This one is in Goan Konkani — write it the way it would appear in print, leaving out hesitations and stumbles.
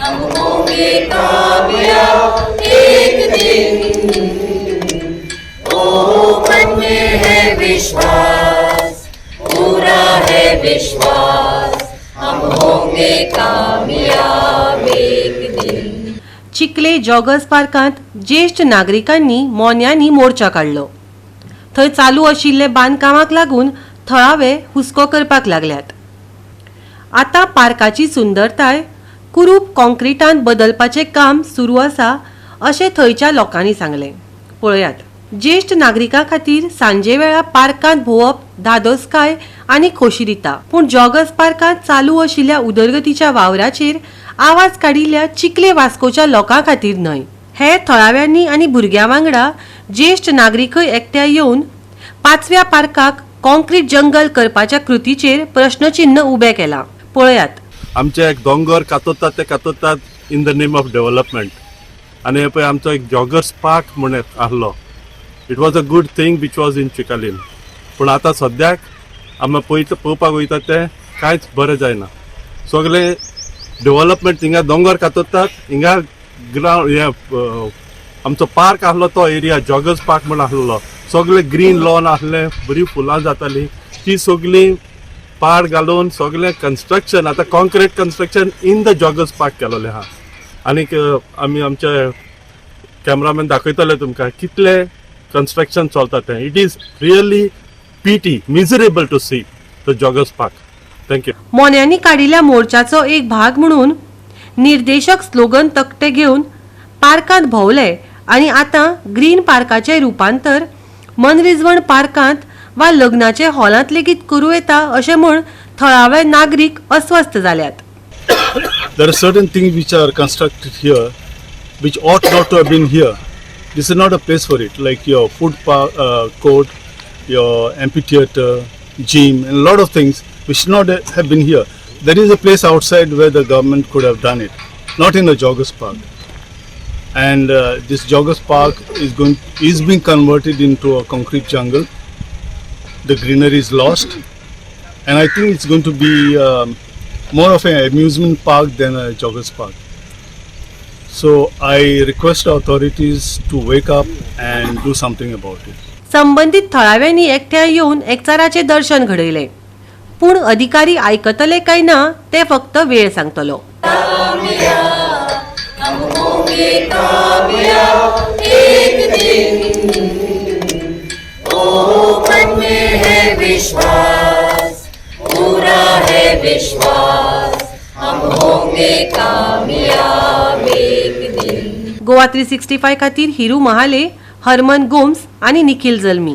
हम होंगे कामयाब एक दिन। ओ मन में है विश्वास, पूरा है विश्वास, हम होंगे कामयाब एक दिन। चिखले जॉगर्स पार्कांत ज्येश्ठ नागरिकांनी मोन्यांनी मोर्चा काडलो. थंय चालू आशिल्ले बांदकामाक लागून थळावे हुस्को करपाक लागल्यात. आतां पार्काची सुंदरताय कुरूप कॉन्क्रिटांत बदलपाचें काम सुरू आसा, अशें थंयच्या लोकांनी सांगलें. पळयात, ज्येश्ठ नागरिकां खातीर सांजे वेळा पार्कांत भोंवप धादोसकाय आनी खोशी दिता, पूण जॉगर्स पार्कांत चालू आशिल्ल्या उदरगतीच्या वावराचेर आवाज काडिल्ल्या चिखले वास्कोच्या लोकां खातीर न्हय. हे थळाव्यांनी आनी भुरग्यां वांगडा ज्येश्ठ नागरिकय एकठांय येवन पाचव्या पार्काक कॉन्क्रीट जंगल करपाच्या कृतीचेर प्रश्नचिन्ह उबें केलां. पळयात. आमचे एक दोंगर कातरतात ते कातरतात in the name of development. आनी हे पळय, आमचो एक जॉगर्स पार्क म्हूण एक आहलो. It was a good thing which was in Chicalim, पूण आतां सद्याक आमी पळयता, पळोवपाक वयता तें कांयच बरें जायना. सगळें डेव्हलपमेंट, हिंगा दोंगर कातरतात, हिंगा ग्रावंड हे आमचो पार्क आहलो, तो एरिया जॉगर्स पार्क म्हूण आहलो, सगळे ग्रीन लॉन आहलें, बरीं फुलां जातालीं, ती सगळीं पाड घालून सगळें कन्स्ट्रक्शन, आतां concrete construction in the joggers park केलेलें आहा. आनीक आमी आमचे कॅमरामॅन दाखयतले तुमकां कितले कन्स्ट्रक्शन चलता तें. It is really pity, miserable to see the joggers park. Thank you. मोन्यांनी काडिल्ल्या मोर्चाचो एक भाग म्हणून निर्देशक स्लोगन तकटे घेवन पार्कांत भोंवले आनी आतां ग्रीन पार्काचें रुपांतर मनरिजवण पार्कांत वा लग्नाचे हॉलांत लेगीत करूं येता, अशें म्हूण थळावे नागरीक अस्वस्थ जाल्यात. There are certain things which are constructed here which ought not to have been here. This is not a place for it, like your food court, your amphitheater, gym, and a lot of things which should not have been here. There is a place outside where the government could have done it, not in the joggers park. And this joggers park is being converted into a concrete jungle. The greenery is lost, and I think it's going to be more of an amusement park than a joggers park. So I request authorities to wake up and do something about it. संबंदीत थळाव्यांनी एकठांय येवन एकचाराचें दर्शन घडयलें, पूण अधिकारी आयकतले काय ना तें फक्त वेळ सांगतलो. हम होंगे कामयाब एक दिन। ओ मन में है विश्वास, पूरा है विश्वास, हम होंगे कामयाब एक दिन। गोवा 365 खातीर हिरू महाले, हरमन गोम्स आनी निखिल जल्मी.